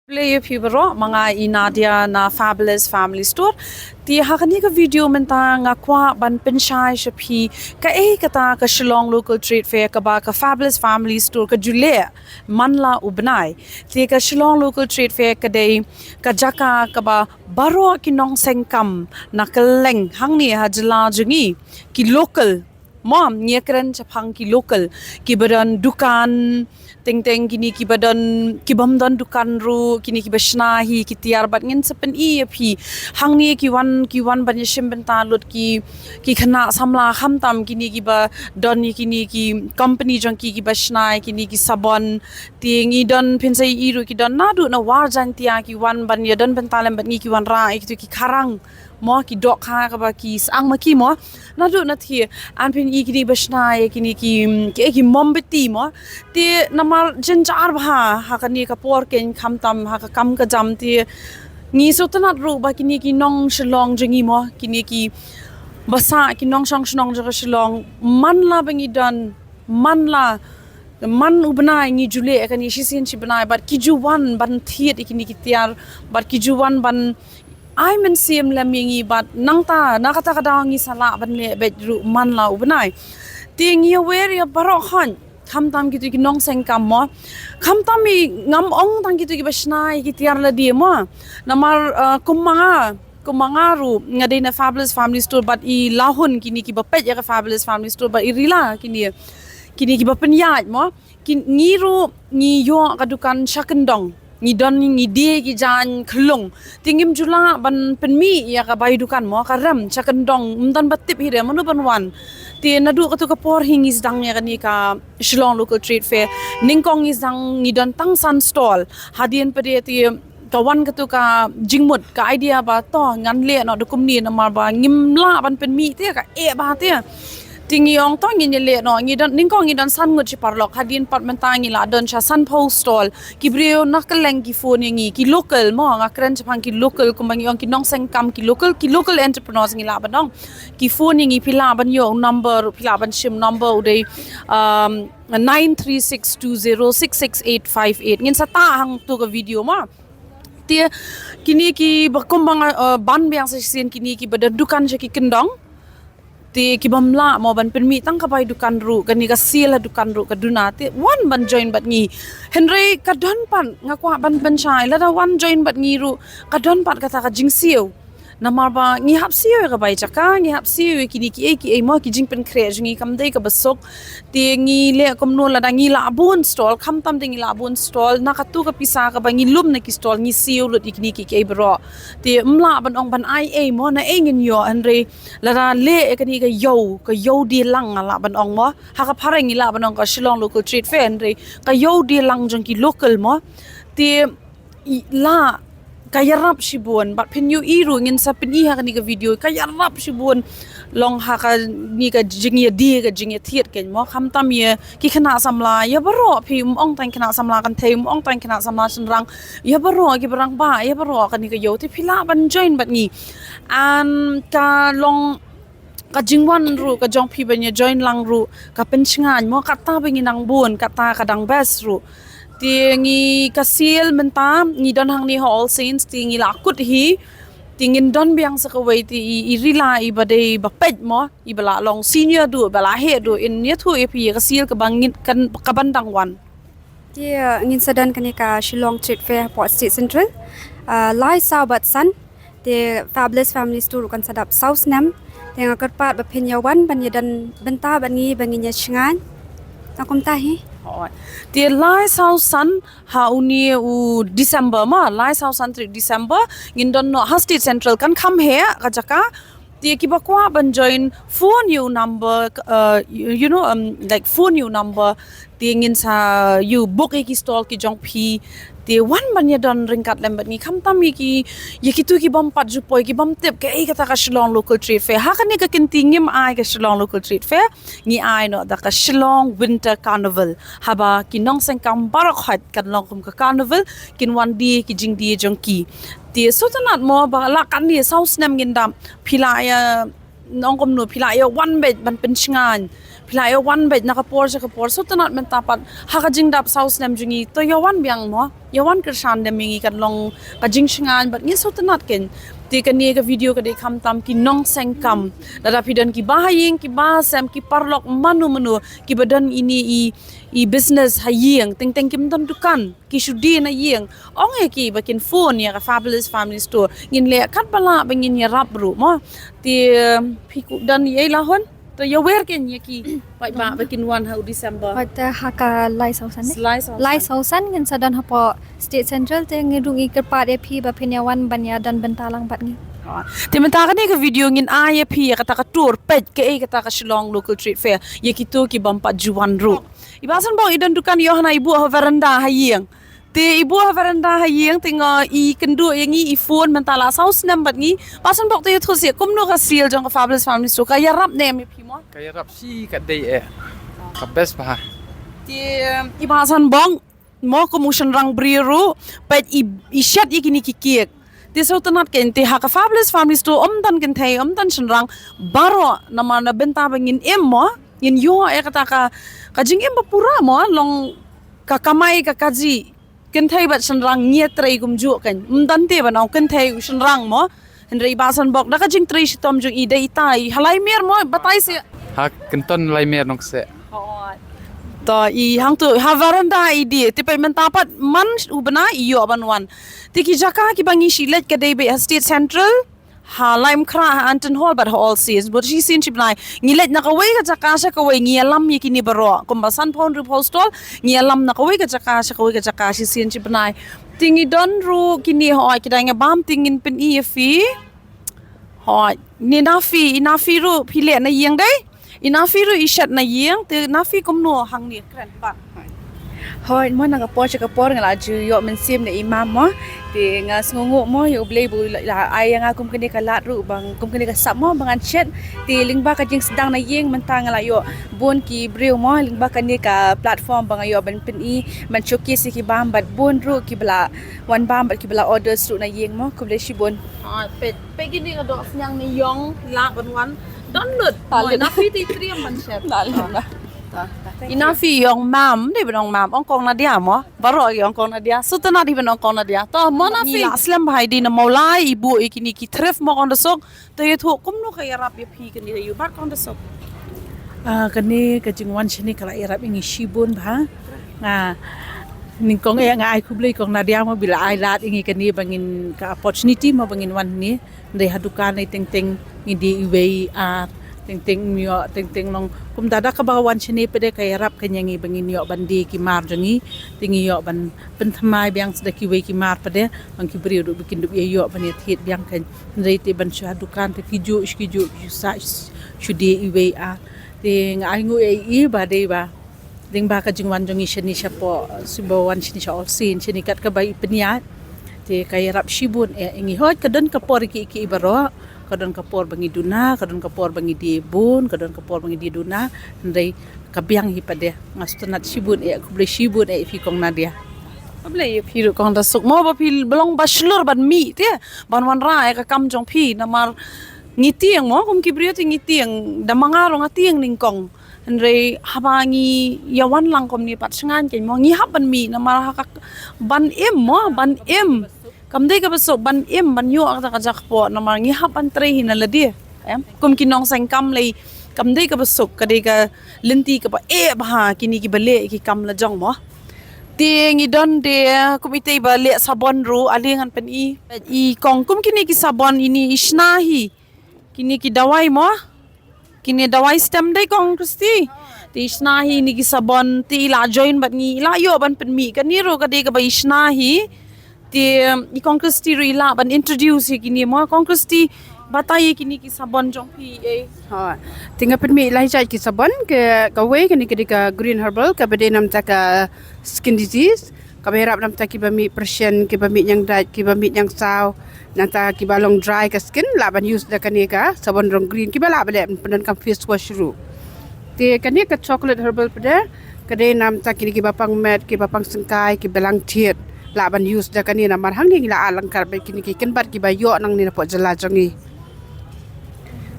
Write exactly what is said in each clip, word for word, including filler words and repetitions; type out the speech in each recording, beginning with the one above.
Khublei ïa phi baroh, ma nga i Nadia na Fabulous Family Store. Te ha kane ka video mynta nga kwah ban pynshai sha phi kaei kata ka Shillong Local Trade Fair kaba ka Fabulous Family Store ka ju leh man la u bnai. Te ka Shillong Local Trade Fair ka dei ka jaka kaba baroh ki nongseng kam na kylleng hangne ha jylla jong ngi, ki local, mo, ngi ïa kren shaphang ki local, kiba don dukan, teng teng kine kiba don, kibym don dukan ruh, kine kiba shna hi ki tiar, bad ngin sa pyni ïa phi hangne ki wan, ki wan ban ïa shim bynta lut ki, ki khynnah samla, khamtam kine kiba don ïa kine ki company jong ki kiba shna ïa kine ki sabon. Te ngi don, phin sa ïohi ruh ki don naduh na War Jaintia ki wan ban ïa don bynta lem bad ngi, ki wanrah ïa kito ki kharang, mo, ki dohkha kaba ki syang ma ki, mo. Naduh na thie, yn pyn-i kine ba shna ïa kine ki, ki, ki mombati, mo. Te namar jynjar bha ha kane ka por, keiñ, khamtam ha ka kam ka jam, te ngi sngewtynnat ruh ba kine ki nong Shillong jong ngi, mo, kine ki basa, ki nongshong shnong jong ka Shillong, man la ba ngi don, man la, man u bnai ngi ju leh ïa kane shisien shi bnai, bad ki ju wan ban thied ïa kine ki tiar, bad ki ju wan ban ai mynsiem lem ïa ngi, bad nangta na kata ka daw ngi sa lah ban leh beit ruh man la u bnai. Te ngi aware ïa baroh khoit, khamtam kito ki nongseng kam, mo, khamtam i, ngam ong tang kito kiba shna ïa ki tiar lade, mo. Namar, uh, kum ma nga, kum ma nga ruh nga dei na Fabulous Family Store, bad i Lahun, kine kiba peit ïa ka Fabulous Family Store, bad i Rila, kine, kine kiba pynïaid, mo. Ki, ngi ruh ngi ïoh ka dukan sha kyndong. Ngi don, ngi die ki jaiñ khyllung. Te ngim ju lah ban pynmih ïa ka bai dukan, mo, ka rem sha kyndong, ym don ba tip hi re mano ban wan. Te naduh katu ka por hi ngi sdang ïa kane ka Shillong Local Trade Fair. Nyngkong ngi sdang, ngi don tang san stall. Hadien pat de te ka wan katu ka jingmut, ka idea ba to ngan leh noh da kumne, namar ba ngim lah ban pynmih te, ka eh bha te. Te ngi ong to ngin ïa leh noh, ngi don, nyngkong ngi don san ngut shi paralok, hadien pat mynta ngi la don sha sanphew stall. Ki briew na kylleng ki phone ïa ngi, ki local, mo, nga kren shaphang ki local, kumba ngi ong ki nongseng kam, ki local, ki local entrepreneurs ngi lah ban ong. Ki phone ïa ngi, phi lah ban ïoh u number, phi lah ban shim number u dei, um, nine three six two zero six six eight five eight. Ngin sa tah hangtu ka video, mo. Te kine kiba kum ba nga, uh, ban biang sa shisien, kine kiba don dukan sha ki kyndong. Te kibym lah, mo, ban pynmih tang ka bai dukan ruh, kane ka sale ha dukan ruh ka duna, te wan ban join bad ngi. Hynrei ka don pat, nga kwah ban pynshai, lada wan join bad ngi ruh, ka don pat kata ka jingsiew. Namar ba ngi hap siew ïa ka bai jaka, ngi hap siew ïa kine kiei kiei, mo, ki jingpynkhreh jong ngi kam dei kaba suk. Te ngi leh kumno lada ngi lah bun stall, khamtam de ngi lah bun stall, na katu ka pisa kaba ngi lum na ki stall, ngi siew lut ïa kine kiei kiei baroh. Te ym lah ban ong ban ai ei, mo, na ei ngin ïoh, hynrei lada leh ïa kane ka ïew, ka ïew die lang nga lah ban ong, mo. Ha ka phareng ngi lah ban ong ka Shillong Local Trade Fair, hynrei ka ïew die lang jong ki local, mo. Te i, la, ka ïarap shibun, bad phin ïohi ruh, ngin sa pyni ha kane ka video, ka ïarap shibun long ha kane ka jingïadie, ka jingïathied, keiñ, mo, khamtam ïa ki khynnah samla, ïa baroh, phi, ym ong tang khynnah samla kynthei, ym ong tang khynnah samla shynrang, ïa baroh kiba rangbah, ïa baroh kane ka ïew, te phi lah ban join bad ngi. And ka long ka jingwan ruh ka jong phi ban ïa join lang ruh ka pynshngaiñ, mo, kata ba ngi nang bun, kata ka dang best ruh. Te ngi ka sale mynta ngi don hangne ha All Saints, te ngi la kut hi, te ngin don biang sa kawei, te i, i Rila, iba dei ba peit, mo, iba la long senior duh, ba la heh duh, in ïathuh ïa phi ïa ka sale kaba ngin, kan, kaban dang wan. Te, uh, ngin sa don kane ka Shillong Trade Fair hapoh State Central, uh, lai saw bad san. Te Fabulous Family Store ruh kan sa dap saw snem. Te nga kyrpad ba phin ïa wan ban ïa don bynta bad ngi, ba ngin ïa shngaiñ. Nga kumta hi. Hooid. Te lai saw san ha une u December, ma, lai saw san tarik December, ngin don noh ha State Central, kan kham heh ka jaka. Te kiba kwah ban join, phone ïa u number, uh, you, you know, um, like, phone ïa u number, te ngin sa ïa book ïa ki stall ki jong phi. Te wan ban ïa don ryngkat lem bad ngi, khamtam ïa ki, ïa kitu kibym pat ju poi, kibym tip kaei kata ka Shillong Local Trade Fair. Ha kane ka kynti ngim ai ka Shillong Local Trade Fair, ngi ai noh da ka Shillong Winter Carnival. Haba ki nongseng kam baroh khoit kan long kum ka carnival, kin wan die ki jingdie jong ki. Te sngewtynnat, mo, ba la katne saw snem ngin dap, phi la ïa, ong kumno, phi la ïa wan beit ban pynshngaiñ, phi la ïa wan bad na ka por sha ka por, sngewtynnat mynta pat ha ka jingdap saw snem jong ngi, to ïa wan biang mo, ïa wan kyrshan dem ïa ngi, kan long ka jingshngaiñ bad ngi sngewtynnat kein. Te kane ka video ka dei khamtam ki nongseng kam, lada phi don ki ba ha ïing, ki ba ha sem, ki paralok, mano mano kiba don ine i, i business ha ïing, teng teng kim don dukan, ki shu die na ïing, ong ïa ki ba kin phone ïa ka Fabulous Family Store, ngin leh katba lah ba ngin ïarap ruh mo. Te phi kup don ïa i la hon, to ïa wer kein ïa ki paidbah ba kin wan ha u December. Wat ha ka lai saw san ne? Lai saw san. Lai saw san ngin sa don hapoh State Central, te ngi ruh ngi kyrpad ïa phi ba phin ïa wan ban ïa don bynta lang bad ngi. Te mynta kane ka video ngin ai ïa phi ïa kata ka tour peit kaei kata ka Shillong Local Trade Fair, ïa kito ki bym pat ju wan ruh. I Bah Sanbok i don dukan ïoh hana i buh ha veranda ha ïing. Te i buh ha veranda ha ïing, te nga i kynduh ïa ngi, i phone mynta la saw snem bad ngi. Bah Sanbok, te ïathuh seh kumno ka sale jong ka Fabulous Family Store, ka ïarap ne em ïa phi mo? Ka ïarap shi, ka dei eh. Ka best bha. Te i Bah Sanbok mo, kum u shynrang briew ruh, peit i, i shet ïa kine ki cake. Te sngewtynnat kein, te ha ka Fabulous Family Store ym don kynthei, ym don shynrang, baroh namar na bynta ba ngin im mo, ngin ïoh ïa kata ka, ka jingim ba pura mo, long ka kamai ka kajih. Kynthei bad shynrang ngi ïatrei kumjuh kein. Ym don te ban ong kynthei u shynrang mo. Hynrei Bah Sanbok da ka jingtrei shitom jong i, da ita i ha lai mier mo, batai seh. Ha kynton lai mier nong seh. To i hangto ha veranda i die, te peit mynta pat man u bnai i ïoh ban wan. Te ki jaka kiba ngi shu leit ka dei beit ha State Central, ha Laitumkhrah, ha Anton Hall bad ha All Saints. Bad shisien shi bnai ngi leit na kawei ka jaka sha kawei, ngi ïalam ïa kine baroh. Kumba sanphew hynriewphew stall, ngi ïalam na kawei ka jaka sha kawei ka jaka shisien shi bnai. Te ngi don ruh kine, hooid, ki dang ïa bam, te ngin pyni ïa phi. Hooid, ne Nafi, i Nafi ruh phi leh na ïing dei? I Nafi ruh i shet na ïing, te Nafi kumno hangne, kren pat. Hooid mo, na ka por sha ka por nga la ju ïoh mynsiem na i Mam mo. Te nga sngewnguh mo ïa U Blei ba u la, la ai ïa nga kum kane ka lad ruh, ba kum kane ka sap mo ba ngan shet. Te lyngba ka jingsdang na ïing mynta nga la ïoh bun ki briew mo, lyngba kane ka platform ba nga ïoh ban pyni, ban showcase ïa ki bam bad bun ruh kiba la wan bam bad kiba la orders ruh na ïing mo. Khublei shibun. Hooid, peit, peit kine ka dohsniang ne ïong, lah ban wan. Don lut. Lah lut. Mo, Nafi te i triem ban shet. Lah lut. I Nafi i ong Mam, dei ban ong Mam, ong Kong Nadia mo. Baroh ki ong Kong Nadia. Sngewtynnat hi ban ong Kong Nadia. To mo Nafi. Ngi la slem bha i dei na Mawlai i buh ïa kine ki thrift mo Kong Dasuk. To ïathuh kumno ka ïarap ïa phi kane, ïa u bad Kong Dasuk. Ah, kane ka jingwan shane ka la ïarap ïa ngi shibun bha. Nga nyngkong eh nga ai khublei Kong Nadia mo ba la ai lad ïa ngi kane ba ngin, ka opportunity mo ba ngin wan hangne. Hynrei ha dukan ei teng teng ngi die iwei ar, teng teng ym ïoh, teng teng long kumta. Da kaba wan shane pat de ka ïarap kein ïa ngi ba ngin ïoh ban die ki mar jong ngi, te ngi ïoh ban pynthymmai biang sa da kiwei ki mar pat de, ba ki briew ruh ba kin dup ïa ïoh ban ïa thied biang kein. Hynrei te ban shu ha dukan te kijuh shu kijuh shu sah shu die iwei ar. Te nga ai nguh ïa i ba dei ba lyngba ka jingwan jong ngi shane shapoh, shu ba wan shane sha All Saints shane kat kaba i pynïaid. Te ka ïarap shibun eh ïa ngi. Hooid ka don ka por ïa ki, ïa ki baroh, ka don ka por ba ngi duna, ka don ka por ba ngi die bun, ka don ka por ba ngi die duna. Hynrei ka biang hi pat de. Nga sngewtynnat shibun eh, khublei shibun eh ïa phi Kong Nadia. Khublei ïa phi ruh Kong Dasuk mo ba phi long ba shlur ban mih te ban wanrah ïa ka kam jong phi, namar ngi tieng mo, kum ki briew te ngi tieng, da ma nga ruh nga tieng nyngkong. Hynrei haba ngi ïa wan lang kumne pat shngaiñ kein mo, ngi hap ban mih namar ha ka ban im mo, ban im. Kam dei kaba suk ban im, ban ïoh kata ka jakpoh namar ngi hap ban trei hi na lade. Em, kum ki nongseng kam lei, kam dei kaba suk, ka dei ka lynti kaba eh bha kine kiba leh ki kam la jong mo. Te ngi don de kum ite ba leh sabon ruh, ale ngan pyni. I Kong, kum kine ki sabon ine i shna hi. Kine ki dawai mo. Kine dawai stem dei Kong Christy. Te i shna hi ine ki sabon, te i la join bad ngi, i la ïoh ban pynmih. Kane ruh ka dei kaba i shna hi. Te i Kong Christy ruh i lah ban introduce ïa kine mo. Kong Christy, batai ïa kine ki sabon jong phi eh. Ha. Te nga pynmih lai jait ki sabon, ka, kawei kane ka dei ka green herbal, kaba dei na bynta ka skin disease. Kaba ïarap na bynta kiba mih pyrshah, kiba mih ñiangdait, kiba mih ñiangsaw. Nangta kiba long dry ka skin, lah ban use da kane ka sabon rong green, kiba lah ban leh pyndonkam face wash ruh. Te kane ka chocolate herbal pat de, ka dei na bynta kine kiba pang met, kiba pang syngkai, kiba lang thied. Lah ban use da kane namar hangne ngi la ai lyngkar bad kine ki kynbat kiba ïoh nangne napoh jylla jong ngi.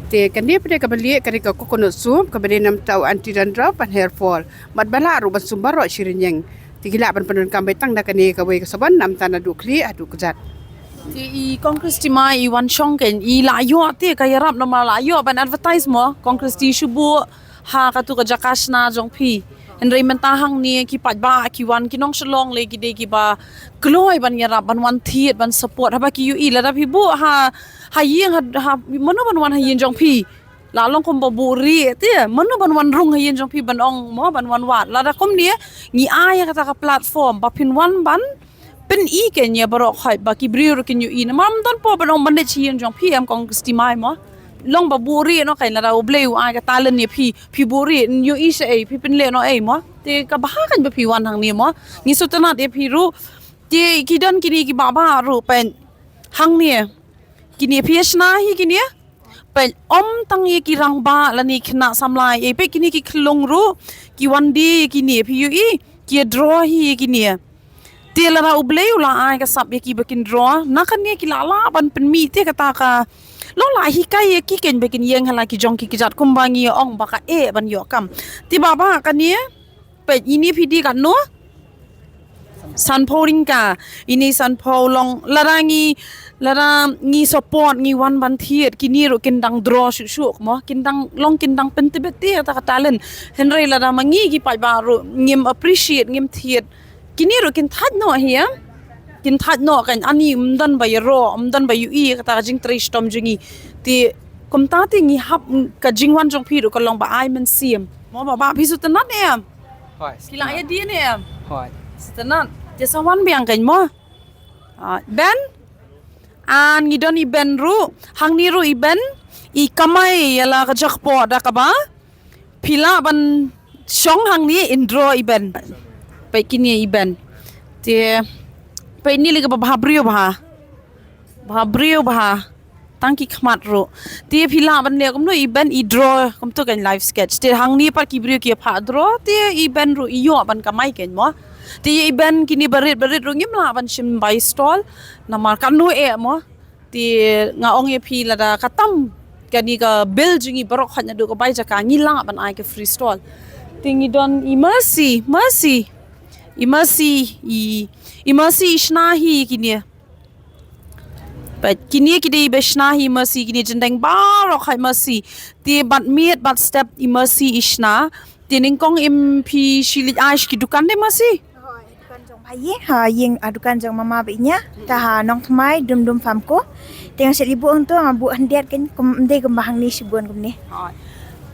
Te kane pat ka ba lieh ka dei ka coconut soup ka ba dei namar u anti dandruff bad hair fall. Bad ba lah ruh ban sum baroh shi rynieng. Te ki lah ban pyndonkam beit tang da kane kawei ka sabon namar naduh khlieh haduh kjat. Te i Kong Christy ma i wan shong kein i la ïoh te ka ïarap namar la ïoh ban advertise mo Kong Christy shu buh ha katu ka jaka shna jong phi. Hynrei mynta hangne ki paidbah ki wan ki nong Shillong lei ki dei ki ba kloi ban ïarap ban wan thied ban support haba ki ïohi lada phi buh ha ha ïing ha, ha mano ban wan ha ïing jong phi. La long kum ba buh rieh te mano ban wan rung ha ïing jong phi ban ong mo ban wan wad lada kumne ngi ai kata ka platform ba phin wan ban pyn-i kein ïa baroh khoit ba ki briew ruh kin ïohi namar ym don por ban ong ban leit sha ïing jong phi em Kong Christy ma mo. Long ba buh rieh noh kein lada U Blei u ai ka talent ïa phi phi buh rieh ïohi sha ei phi pynleh noh ei mo. Te ka bha kein ba phi wan hangne mo. Ngi sngewtynnat ïa phi ruh. Te ki don kine ki bah bah ruh peit hangne. Kine phi ïa shna hi kine. Peit ym tang ïa ki rangbah lane khynnah samla ei peit kine ki khyllung ruh ki wan die ïa kine phi ïohi ki ïa draw hi ïa kine. Te lada U Blei u la ai ka sap ïa ki ba kin draw na kane ki la lah ban pynmih te kata ka long la hikai ïa ki kein ba kin ïeng ha la ki jong ki kjat kumba ngi ong ba ka eh ban ïoh kam. Te bah bah kane peit ine phi die katno? Sanphew tyngka. Ine sanphew long lada ngi lada ngi support ngi wan ban thied kine ruh kin dang draw shuh shuh mo kin dang long kin dang pyntbit te kata ka talent. Hynrei lada ma ngi ki paidbah ruh ngim appreciate ngim thied kine ruh kin thait noh hi em. Kin thait noh kein ani ym don ba ïaroh ym don ba ïohi kata ka jingtrei shitom jong ngi. Te kumta te ngi hap ka jingwan jong phi ruh ka long ba ai mynsiem. Mo bah bah phi sngewtynnat ne em? Hooid. Ki la ïa die ne em? Hooid. Sngewtynnat. Te sa wan biang kein mo. Ah, Ben. An ngi don i Ben ruh. Hangne ruh i Ben. I kamai ïa la ka jaka poh da kaba. Phi lah ban shong hangne in draw i Ben. Peit kine i Ben. Te peit ni lei kaba bha briew bha. Bha briew bha. Tang ki khmat ruh. Te phi lah ban leh kumno i Ben i draw kumto kein live sketch. Te hangne pat ki briew ki ïa phah draw te i Ben ruh i ïoh ban kamai kein mo. Te i Ben kine barit barit ruh ngim lah ban shim bai stall. Namar katno eh mo. Te nga ong ïa phi lada ka tam kane ka bill jong ngi baroh khoit naduh ka bai jaka ngi lah ban ai ka free stall. Te ngi don i Mercy, Mercy. I Mercy i i Mercy i shna hi kine. Peit kine ki dei ba shna hi Mercy kine jyndeng baroh khoit Mercy. Te bad miet bad step i Mercy i shna. Te nyngkong im phi shi leit ai sha ki dukan de Mercy. Hooid, dukan jong ba ïing, ha ïing, ah, dukan jong mama ba ïa. Ta ha Nongthymmai, Dum Dum Farm ko. Te nga shet i buh hangto nga buh hyndiat kein kum ym dei kumba hangne shibun kumne. Hooid.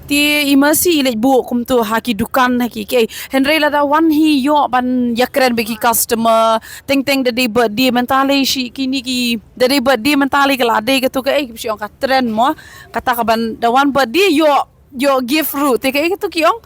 Te i Mercy i leit buh kumto ha ki dukan ha ki kiei. Hynrei lada wan hi ïoh ban ïakren bad ki customer. Teng teng da dei birthday mynta lei shi kine ki da dei birthday mynta lei ka la dei kato kaei ki shu ong ka trend mo. Kata ka ban da wan birthday ïoh ïoh gift ruh te kaei kato ki ong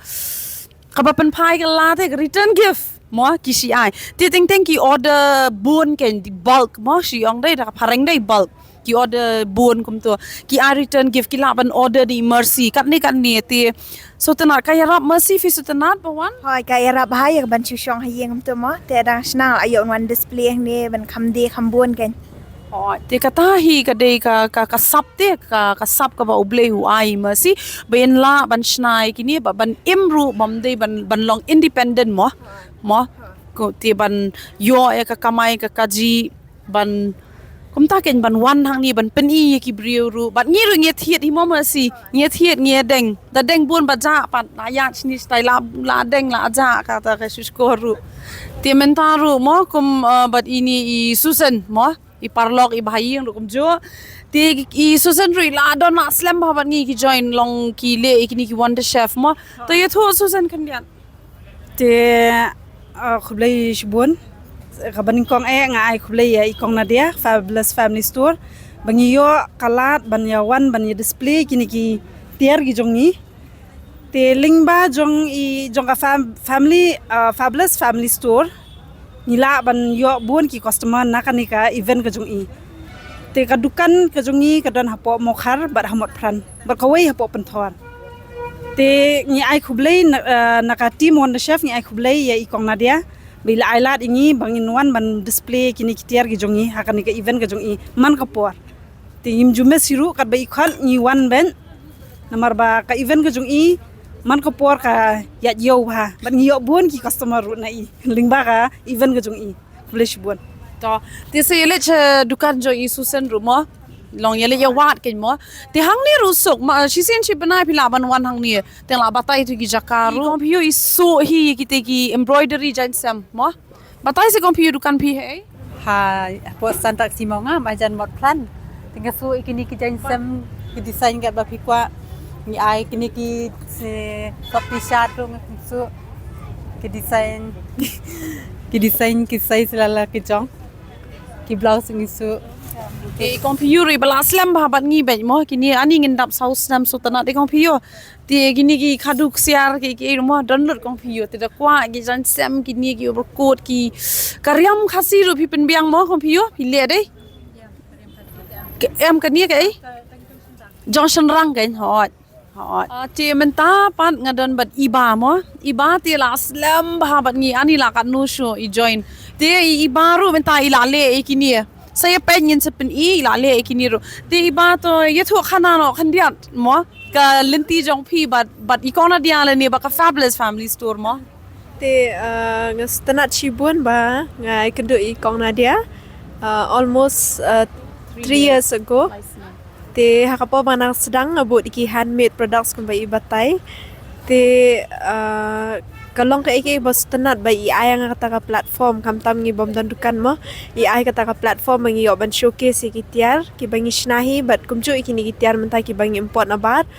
kaba pynphai ka la te ka return gift mo ki shi ai te teng teng ki order bun kein di bulk mo shi ong dei da ka phareng dei bulk ki order bun kumto ki ai return gift ki lah ban order da i Mercy katne katne te sngewtynnat ka ïarap Mercy phi sngewtynnat ba wan. Hooid ka ïarap bha ïa ka ban shu shong ha ïing kumto mo te dang shna la ïoh wan display hangne ban kham die kham bun kein. Oh, te kata hi ka dei ka ka ka sap te ka ka sap kaba U Blei u ai Mercy ba in lah ban shna ïa kine ba ban im ruh bym dei ban ban long independent mo mo ko te ban ïoh ïa ka kamai ka kaji ban kumta kein ban wan hangne ban pyni ïa ki briew ruh bad ngi ruh ngi thied hi mo Mercy ngi thied ngi deng da deng bun ba ja pat la ïa shini stai la la deng la ja kata ka shushkor ruh te mynta ruh mo kum uh, bad ine i Susan mo i paralok i bha ïing ruh kumjuh. Te i Susan ruh i la don la slem bha bad ngi ki join long ki leh i kine ki Wonder Chef mo. To ïathuh Susan khyndiat. Te uh, khublei shibun. Kaba nyngkong eh nga ai khublei ïa i Kong Nadia Fabulous Family Store. Ba ngi ïoh ka lad ban ïa wan ban ïa display kine ki tiar ki jong ngi. Te lyngba jong i jong ka fam, family uh, Fabulous Family Store ngi lah ban ïoh bun ki customer na kane ka event ka jong i. Te ka dukan ka jong i ka don hapoh Mawkhar bad ha Motphran bad kawei hapoh Pynthor. Te ngi ai khublei na, uh, na ka team Wonder Chef ngi ai khublei ïa i Kong Nadia ba i la ai lad ïa ngi ba ngin wan ban display kine ki tiar ki jong i ha kane ka event ka jong i man ka por. Te ngim ju miss hi ruh katba i khot ngi wan ban Namar ba ka event ka jong i man ka por ka ïaid ïew bha, bad ngi ïoh bun ki customer ruh na i lyngba ka event ka jong i. Khublei shibun. To, te sa ïa leit sha dukan jong i Susan ruh mo. Long ïa leit ïa wad kein mo. Te hangne ruh suk, ma shisien shi bnai phi lah ban wan hangne. Te la batai tu ki jaka ruh. Kong phi ïoh i suk hi kite ki embroidery jainsem mo. Batai sa kong phi ïoh dukan phi hei. Ha, hapoh Santrak Simong nga, majan Motphran. Te nga suk i kine ki jainsem, ki design kat ba phi kwah. Ngi ai kine ki, si, soft t-shirt ruh nga suk. Ki design, ki design ki size lala ki jong. Ki blouse ngi suk. Te kong phi ïoh ruh ba la slem bha bad ngi bad mo, kine ani ngin dap saw snem shu tnat te kong phi ïoh. Te kine ki khadu ksiar ki ki mo don lut kong phi ïoh. Te da kwah ki jainsem kine ki overcoat ki ka riam Khasi ruh phi pynbiang mo kong phi ïoh, phi leh dei. Em kane ka ei? Jong shynrang kein hooid. Hooid. Ah, te mynta pat nga don bad i Bah mo. I Bah te la slem bha bad ngi ani la katno shuh i join. Te i, i Bah ruh mynta i la leh i kine. Sa ïa peit ngin sa pyni i la leh i kine ruh. Te i Bah to ïathuh khana noh khyndiat mo. Ka lynti jong phi bad, bad i Kong Nadia lane bad ka Fabulous Family Store mo. Te, ah, nga sngewtynnat shibun ba nga ïakynduh i Kong Nadia, ah, almost, ah, three years ago. Te ha ka por ba nga dang sdang nga bud ki handmade products kumba i batai. Te, ah, ka long kaei kaei ba sngewtynnat ba i ai ïa nga kata ka platform, khamtam ngi bym don dukan mo. I ai kata ka platform ba ngi ïoh ban showcase ïa ki tiar kiba ngi shna hi bad kumjuh ïa kine ki tiar mynta kiba ngi import na bar.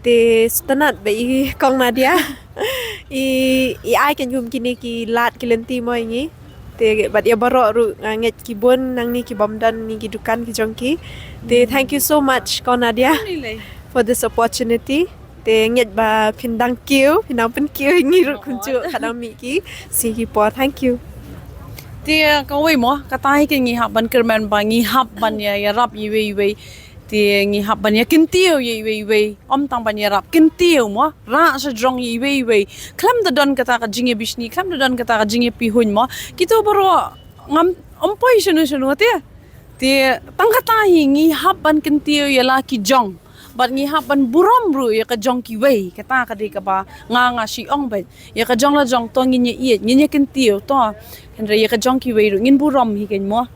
Te sngewtynnat ba i Kong Nadia i, i ai kein kum kine ki lad ki lynti mo ïa ngi. Te bad ïa baroh ruh nga ngeit ki bun nangne ki bym don ne ki dukan ki jong ki. Te thank you so much Kong Nadia for this opportunity. Te ngeit ba phin dang kiew, phin dang pynkiew ïa ngi ruh kumjuh ka dang mih ki sngi ki por. Thank you. Te kawei mo, kata hi kein ngi hap ban kyrmen ba ngi hap ban ïa, ïarap iwei iwei. Te ngi hap ban ïa kyntiew ïa iwei iwei. Ym tang ban ïarap, kyntiew mo. Rah sha jrong iwei iwei. Khlem da don kata ka jingïabishni, khlem da don kata ka jingïapihuiñ mo. Kito baroh ngam, ym poi shano shano te. Te tang kata hi ngi hap ban kyntiew ïa la ki jong. Bad ngi hap ban burom ruh ïa ka jong kiwei. Kata ka dei kaba nga, nga shu ong bad ïa ka jong la jong to ngin ïa ïeit, ngin ïa kyntiew to. Hynrei ïa ka jong kiwei ruh ngin burom hi kein mo.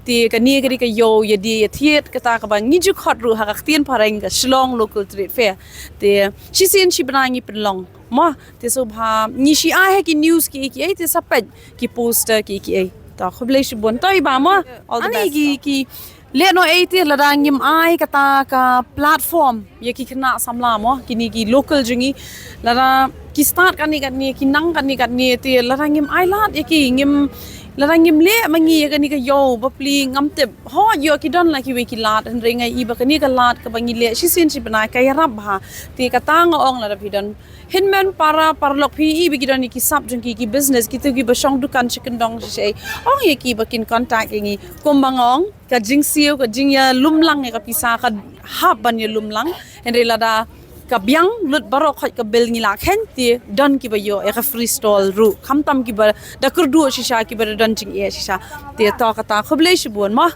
Te kane ka dei ka ïew ïa die ïa thied kata kaba ngi ju khot ruh ha ka ktien phareng ka Shillong Local Trade Fair. Te shisien shi bnai ngi pynlong mo. Te sngewbha ngi shu ai ha ki news kiei kiei te sa peit ki poster kiei kiei. To khublei shibun to i Bah mo. Ani ki, ki leh noh ei te lada ngim ai kata ka platform ïa ki khynnah samla mo, kine ki local jong ngi. Lada ki start katne katne, ki nang katne katne te lada ngim ai lad ïa ki, ngim, lada ngim leh ma ngi ïa kane ka ïew bapli ngam tip. Hooid ïoh ki don la kiwei ki lad, hynrei nga i ba kane ka lad kaba ngi leh shisien shi bnai ka ïarap bha. Te kata nga ong lada phi don hynmen para paralok phi i ba ki don ïa ki sap jong ki, ki business, kito kiba shong dukan sha kyndong shisha. Ong ïa ki ba kin contact ïa ngi. Kumba nga ong, ka jingsiew, ka jingïalumlang ïa ka pisa ka hap ban ïalumlang. Hynrei lada ka biang lut baroh khoit ka bill ngi la kheiñ te don kiba ïoh ïa ka free stall ruh. Khamtam kiba da kyrduh shisha, kiba da don jingeh shisha. Te to kata khublei shibun mo.